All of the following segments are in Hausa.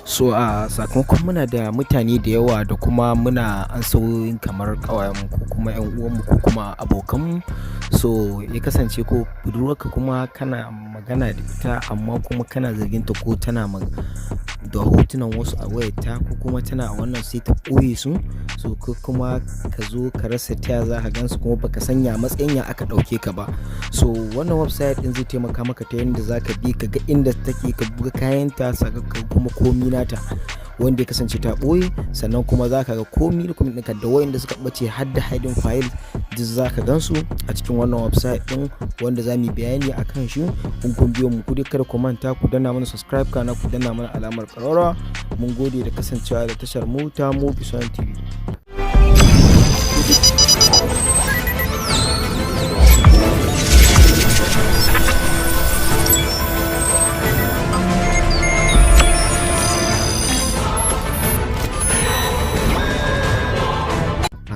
So a sakamakon muna da mutane da yawa da kuma muna ansa wayoyin kamar ƙawayenmu ko kuma 'yan uwanmu ko kuma abokanmu. So ya kasance ko budurwarka kuma kana magana da ita, amma kuma kana zargin ta ko tana da hotunan wasu a wayarta ko kuma tana wannan, sai ta ɓoye su. So ko kuma ka zo ka rasa taya za ka gansu kuma baka sanya matsayin ya aka ɗauke ka ba. So wannan website ɗin zai taimaka maka ta yanda za ka bi ka ga inda take, ka buga kayanta, saka kuma komi nata wanda ya kasance ta ɓoye. Sannan kuma za ka ga komi da komi ɗinka da wayanda suka ɓace, har da hidden file, duk za ka gansu a cikin wannan website ɗin wanda za mu yi bayani a kan shi in kun biyo mu. Ku dai kada ku manta ku danna mana subscribe, kana ku danna mana alamar ƙararrawa. Mun gode da kasancewa da tashar mu ta Mobison TV.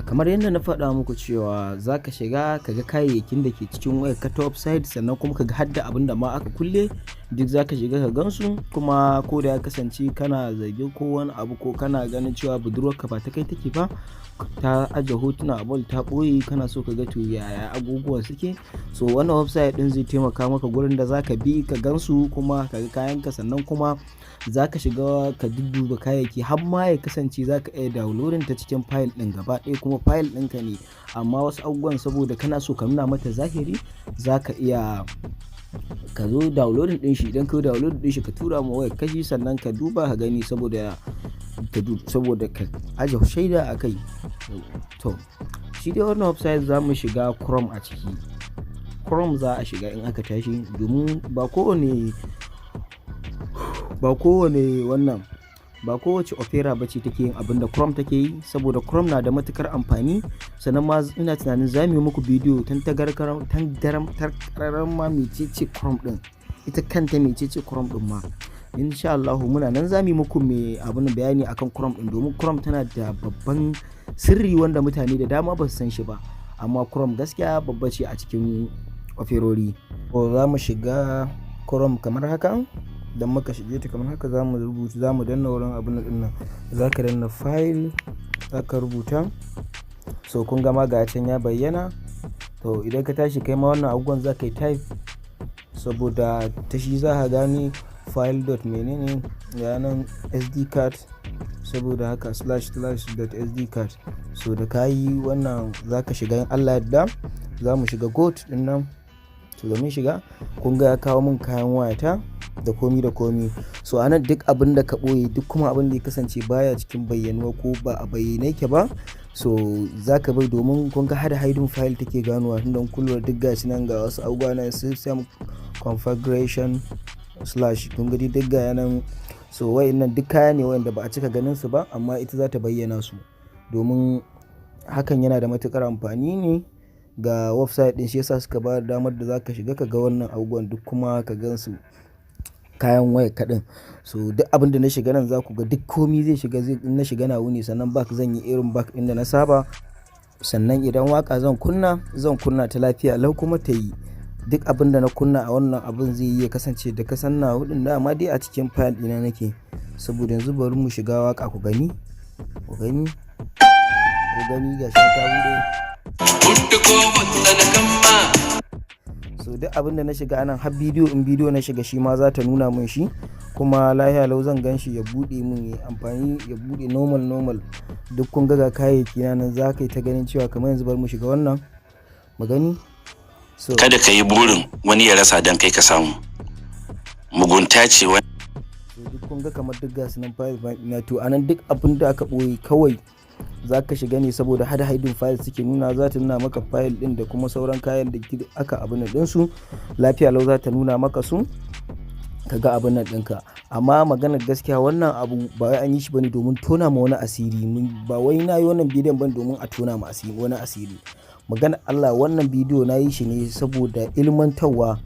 Kamar yadda na faɗa muku cewa za ka shiga ka ga kayayyakin da ke cikin wayar ka ta website, sannan kuma ka ga har da abin da ma aka kulle, duk za ka shiga ka gansu. Kuma ko da ya kasance kana zargi ko wani abu, ko kana ganin cewa budurwarka ba ta kai take ba, ta aje hotuna a vault ta ɓoye, kana so ka ga to yaya abubuwan suke, so wannan website ɗin zai taimaka maka gurin da za ka bi ka gansu kuma ka ga kayanka. Sannan kuma za ka shiga ka dudduba kayayyaki, har ma ya kasance za ka iya downloading ta cikin file ɗin gaba ɗaya, kuma file ɗinka ne, amma wasu abubuwan saboda kana so ka nuna mata zahiri, za ka iya ka zo downloading ɗin shi. Idan ka downloading ɗin shi, ka tura ma wayar kashi, sannan ka duba ka gani saboda ka aje shaida a kai. To, shi dai wannan website za mu shiga Chrome. A ciki Chrome za a shiga in aka tashi, domin ba kowane wannan, ba kowace Opera ba ce take yin abin da Chrome take yi, saboda Chrome na da matukar amfani. Sannan ma ina tunanin za mu yi muku bidiyo tangaram tarkararan ma mecece Chrome din, ita kanta mecece Chrome din ma. Insha Allah muna nan za mu yi muku mai abin bayani akan Chrome din, domin Chrome tana da babban sirri wanda mutane da dama ba su san shi ba, amma Chrome gaskiya babba ce a cikin operori. Ko za mu shiga Chrome kamar haka. Idan muka shige ta kamar haka, za mu rubuta, za mu danna wurin abin din nan, za ka danna file, za ka rubuta. So kun ga ma ga can ya bayyana. To, idan ka tashi kai ma wannan abubuwan za ka yi type, saboda ta shi za ka gane file dot menene yanan SD card. Saboda haka //.sd card. So da ka yi wannan, za ka shiga. In Allah yadda za mu shiga go din nan. To, da mun shiga, kun ga ya kawo mun kayan wayata da komi da komi. So anan duk abin da ka ɓoye, duk kuma abin da ya kasance baya cikin bayyanuwa ko ba a bayyane yake ba, so za ka bai, domin kun ga hada hidden file take ganowa. Tunda kun lura, duk gashi nan, ga wasu abubuwa nan, system configuration slash, kun ga duk ga nan. So wayannan duk kaya ne wayanda ba a cika ganin su ba, amma ita za ta bayyana su, domin hakan yana da matukar amfani ne ga website din. Shi yasa suka ba da damar da za ka shiga ka ga wannan abubuwan duk kuma ka gan su, kayan wayar ka din. So duk abin da na shiga nan, za ku ga duk komi zai shiga. Zai in na shiga na wuni, sannan back zan yi irin back ɗin da na saba. Sannan idan waka zan kunna, zan kunna ta lafiya lau kuma ta yi. Duk abin da na kunna a wannan abin zai yi ya kasance da ka san na hudun da amma dai a cikin file ɗina nake. Saboda yanzu bari mu shiga waka ku gani, ku gani, ku gani, gashi ta bude. So duk abin da na shiga anan, har bidiyo, in bidiyo na shiga, shi ma za ta nuna min shi, kuma lafiya lau zan gan shi, ya bude min, ya amfani, ya bude normal normal. Duk kun ga kayayyaki na nan, za ka yi ta ganin cewa kamar yanzu bari mu shiga wannan mu gani. So Kada ka yi burin wani ya rasa don kai ka samu. Mugunta ce wani. So duk kun ga kamar duk gasu nan file file na. To, anan duk abin da aka boye kawai za ka shiga ne, saboda hada hidden file suke nuna. Za ta nuna maka file din da kuma sauran kayan da aka abin nan su, lafiya lau za ta nuna maka su, ka ga abin nan ɗinka. Amma maganar gaskiya, wannan abu ba wai an yi shi bane domin tona ma wani asiri. Ba wai na yi wannan bidiyon bane domin a tona ma asiri wani asiri. Magana Allah, wannan bidiyo na yi shi ne saboda ilmantarwa.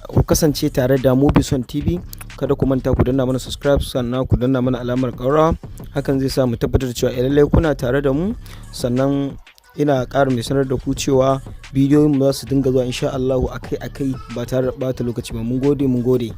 Ku kasance tare da Mobison TV. Kada ku manta ku danna mana subscribe, sannan ku danna mana alamar ƙararrawa. Hakan zai sa mu tabbatar da cewa lallai kuna tare da mu. Sannan ina ƙara mai sanar da ku cewa bidiyoyin mu za su dinga zuwa insha Allahu akai akai ba tare da ɓata lokaci ba. Mun gode, mun gode.